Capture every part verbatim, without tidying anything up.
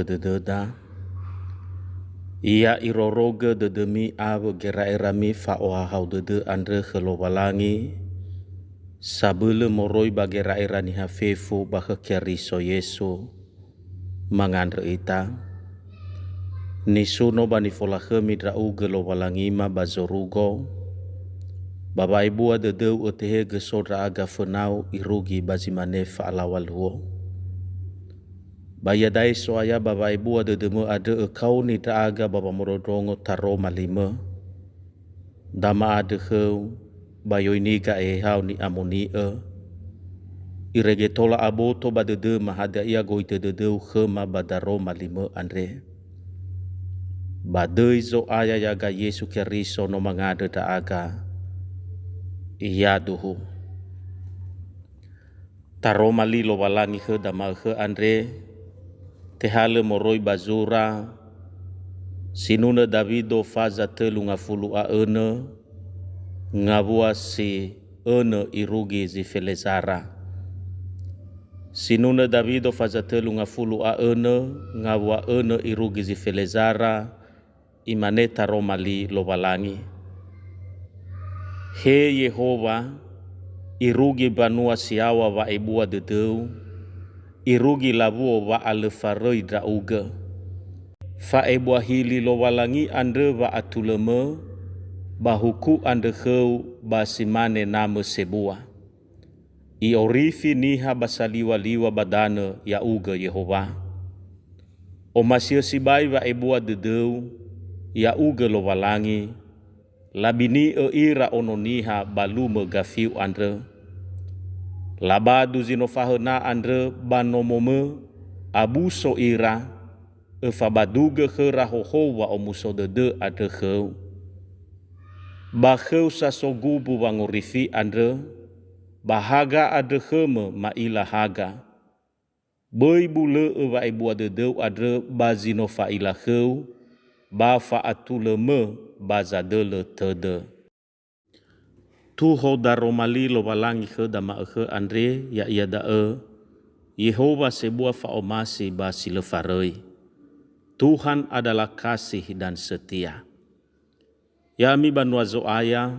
Dödöda. Ya irorogö dödömi awö gera'erami fa'ohahau dödö andrö khö Lowalangi, sabölö moroi ba gera'era niha fefu ba khö Keriso Yesu, mangandrö ita. Nisuno ba nifolakhömi ndra'ugö Lowalangima ba zorugo, ba wa'ebua dödöu ötehegö so ndra'aga fönau irugi ba zi mane fa'alaŵa luo. Ba iada'e So'aya ba wa'ebua dödömö andrö ökaoni ndra'aga ba wamondrondrongo taroma limö. Dama andrö khöu, ba yoiniga Ehehau ni'amoni'ö, irege tola aboto ba dödöma hadia ia gohitö dödöu khöma ba daroma limö andre. Ba döi Zo'aya ya'aga Yesu Keriso no mangandrö ndra'aga. Yaduhu. Taroma li Lowalangi khöda ma'ökhö andre, tehalö moroi ba zura, sinunö Dawido faza tölu ngafulu a önö, ngawua si önö irugi zi felezara. Sinunö Dawido faza tölu ngafulu a önö, ngawua önö irugi zi felezara, Imane taroma li Lowalangi, "He Yehowa, irugi mbanua si yaŵa wa'ebua dödöu, irugi lawuo wa'alöfaröi ndra'ugö. Fa'ebua hili Lowalangi andrö wa'atulömö, ba huku andrö khöu ba si mane namö sebua." I'orifi niha ba saliŵa-liŵa ba danö, ya'ugö Yehowa. Omasi'ö sibai wa'ebua dödöu, ya'ugö Lowalangi, labini'ö ira ono niha ba lumö gafiu andrö. Labadu zi no fahöna andrö ba nomomö, abuso ira, öfabadugö khöra hohou wa'omuso dödö andrö khöu. Ba khöu sa so gumbu wangorifi andrö, ba haga andrö khömö ma'ila haga. Böi bulö'ö wa'ebua dödöu andrö ba zi no fa'ila khöu, ba fa'atulömö ba zadölö tödö. Tuho daroma li Lowalangi khöda ma'ökhö andre, ya'ia da'ö, Yehowa sebua fa'omasi ba si lö faröi. Tuhan adalah kasih dan setia. Ya'ami banua Zo'aya,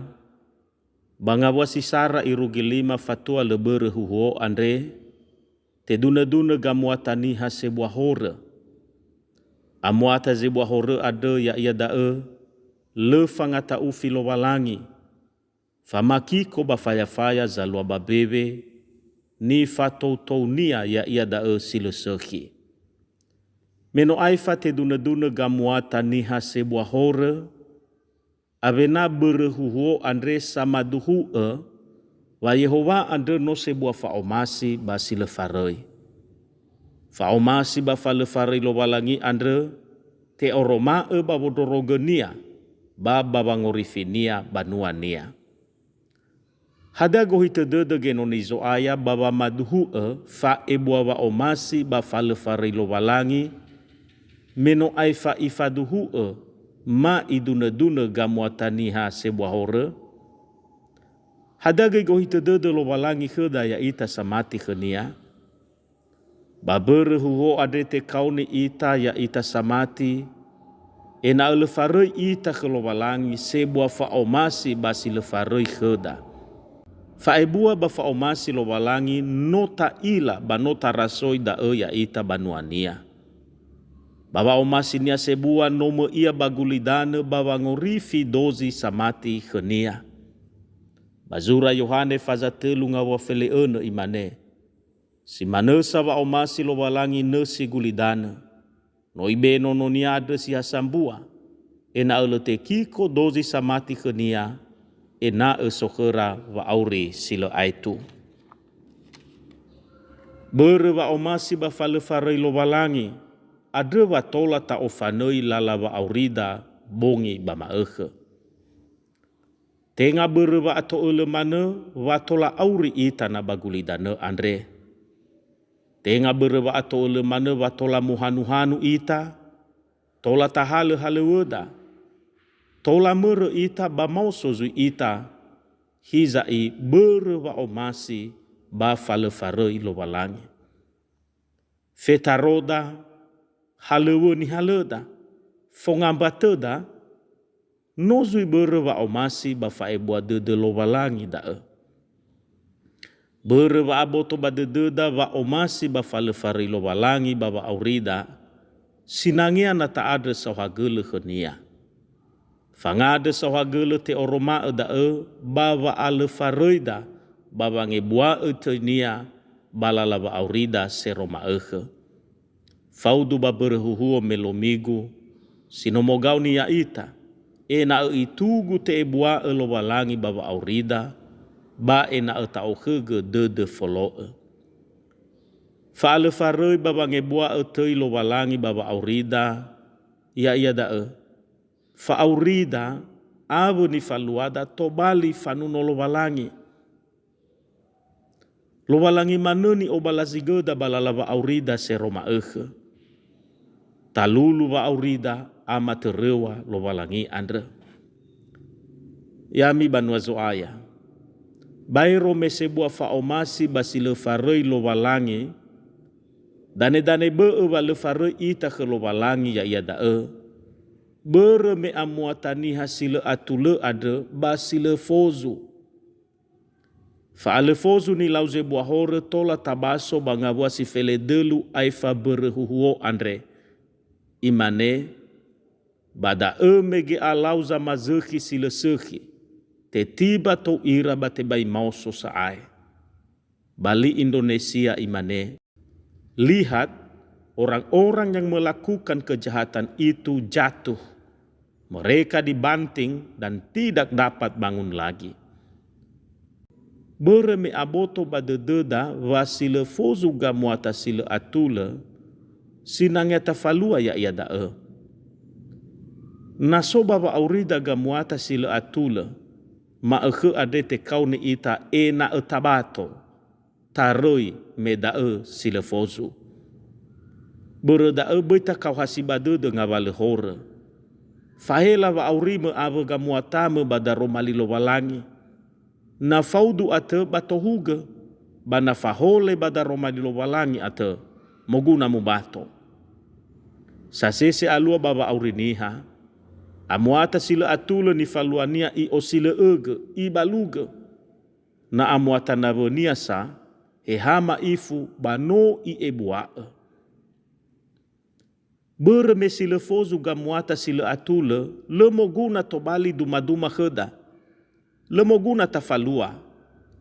ba ngawua si sara irugi lima fatua lö börö huhuo andre, tedunö-dunö gamuata niha sebua horö. Amuata zebua horö andrö ya'ia da'ö, lö fangata'ufi Lowalangi, famakiko ba faya-faya zalua ba mbewe, nifatoutounia ya'ia da'ö si lö sökhi. Me no aefa tedunö-dunö gamuata niha sebua horö, awena börö huhuo andre samaduhu'ö wa Yehowa andrö no sebua fa'omasi ba si lö faröi. Fa'omasi ba fa lö faröi Lowalangi andrö te'oroma'ö ba wondrorogönia ba ba wangorifinia banuania. Hadia gohitö dödö genoni Zo'aya ba wamaduhu'ö fa'ebua wa'omasi ba fa lö faröi Lowalangi, me no aefa ifaduhu'ö ma idunödunö gamuata niha sebua horö? Hadia göi gohitö dödö Lowalangi khöda ya'ita samati khö-Nia? Ba börö huhuo andre tekaoni ita ya'ita samati, ena'ö lö faröi ita khö Lowalangi sebua fa'omasi ba si lö faröi khöda. Fa'ebua ba fa'omasi Lowalangi no ta'ila ba no tarasoi da'ö ya'ita banua-Nia. Ba wa'omasi-Nia sebua no möi'a ba gulidanö ba wangorifi dozi samati khö-Nia. Ba zura Yohane faza tölu ngawua fele'önö imane, Si manö sa wa'omasi Lowalangi nösi gulidanö. No Ibe'e Nono-Nia andrö si ha sambua, ena'ö lö tekiko dozi samati khö-Nia, ena'ö so khöra wa'auri si lö aetu. Börö wa'omasi ba fa lö faröi Lowalangi, andrö wa tola ta'ofanöi lala wa'aurida bongi ba ma'ökhö. Tenga börö wa'ato'ölö manö wa tola auri ita na ba gulidanö andre. Tenga börö wa'ato'ölö manö wa tola muhanuhanu ita, tola tahalö halöŵöda, tola mörö ita ba maoso zui ita, hiza'i börö wa'omasi ba fa lö faröi Lowalangi. Fetaroda, halöŵö nihalöda, fongambatöda, no zui börö wa'omasi ba fa'ebua dödö Lowalangi da'ö. Börö wa'aboto ba dödöda wa'omasi ba falöfaröi Lowalangi ba wa'aurida, sinangea na ta'andrö saohagölö khö-Nia. Fangandrö saohagölö te'oroma'ö da'ö ba wa'alöfaröida ba wangebua'ö töi-Nia ba lala wa'aurida sero ma'ökhö. Faudu ba mbörö huhuo me lomigu, si no mogaoni ya'ita, ena'ö itugu te'ebua'ö Lowalangi ba wa'aurida, ba ena'ö ta'okhögö dödö folo'ö. Fa'alöfaröi ba wangebua'ö töi Lowalangi ba wa'aurida, ya'ia da'ö, fa'aurida awö nifaluada tobali fanuno Lowalangi. Lowalangi manö ni'obalazigöda ba lala wa'aurida sero ma'ökhö. Talulu wa'aurida amatöröŵa Lowalangi andrö. Ya'ami banua Zo'aya, baero me sebua fa'omasi ba si lö faröi Lowalangi, danedane bö'ö wa lö faröi ita khö Lowalangi, ya'ia da'ö, börö me amuata niha si lö atulö andrö ba si lö fozu. Fa'alöfozu nilau zebua horö tola tabaso ba ngawua si feledölu aefa mbörö huhuo andre. Imane, "Ba da'ö mege alau zamazökhi si lö sökhi, tetiba tou ira ba tebai maoso sa'ae." Ba li Indonesia imane, "Lihat, orang-orang yang melakukan kejahatan itu jatuh. Mereka dibanting dan tidak dapat bangun lagi." Börö me aboto ba dödöda wa si lö fozu gamuata si lö atulö, sinangea tafalua ya'ia da'ö. Na so ba wa'aurida gamuata si lö atulö, ma'ökhö andre tekaoni ita ena'ö tabato, taröi me da'ö si lö fozu. Börö da'ö böi takaohasi ba dödö ngawalö horö. Fahela wa'aurimö awö gamuatamö ba daroma li Lowalangi. Na faudu atö ba tohugö, ba na fahole ba daroma li Lowalangi atö, moguna mubato. Sasese alua ba wa'auri niha, amuata si lö atulö nifaluania i'osilö'ögö, ibalugö. Na amuata nawönia sa, he ha ma'ifu ba no i'ebua'ö. Börö me si lö fozu gamuata si lö atulö, lö moguna tobali dumaduma khöda. Lö moguna tafalua,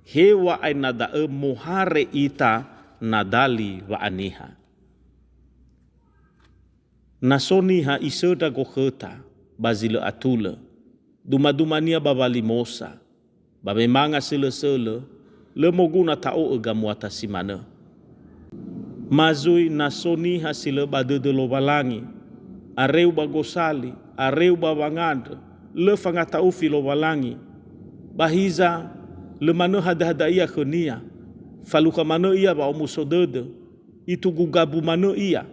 heŵa'ae na da'ö mohare ita na dali wa'aniha. Na so niha isöndra gokhöta ba zi lö atulö, dumadumania ba walimosa, ba wemanga sölösölö, lö moguna ta'o'ö gamuata si manö. Ma zui na so niha si lö ba dödö Lowalangi, areu ba gosali, areu ba wangandrö, lö fangata'ufi Lowalangi, ba hiza lö manö hadahada ia khönia, falukha manö ia wa'omuso dödö, itugu gabu manö ia.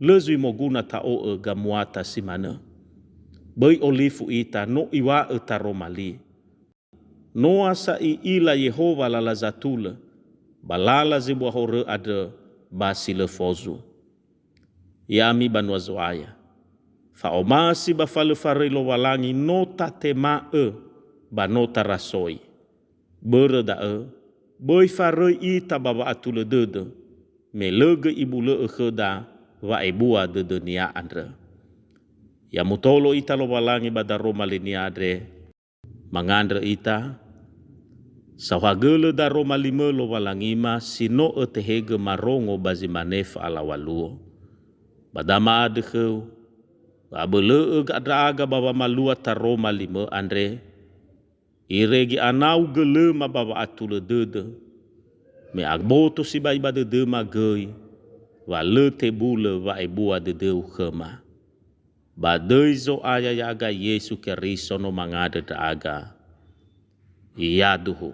Lö zui moguna ta'o'ö gamuata si manö. Böi olifu ita, no iŵa'ö taroma li. Noa sa i'ila Yehowa lala zatulö, ba lala zebua horö andrö ba si lö fozu. Ya'ami banua Zo'aya, fa'omasi ba falö faröi Lowalangi no tatema'ö ba no tarasoi. Börö da'ö, böi faröi ita ba wa'atulö dödö, me lö göi ibulö'ö khöda wa'ebua dödönia andrö. Ya mutolo ita Lowalangi ba daroma linia andre, mangandrö ita, saohagölö daroma limö Lowalangima si no ötehegö marongo ba zi mane fa'alaŵa luo. Ba dama'andrö khöu, wa'abölö'ö ga-, ndra'aga ba wamalua taroma limö andre, irege anau gölöma ba wa'atulö dödö, me aboto sibai ba dödöma göi, wa lö tebulö wa'ebua dödöu khöma. Ba döi Zo'aya ya'aga Yesu Keriso no mangandrö ndra'aga. Yaduhu.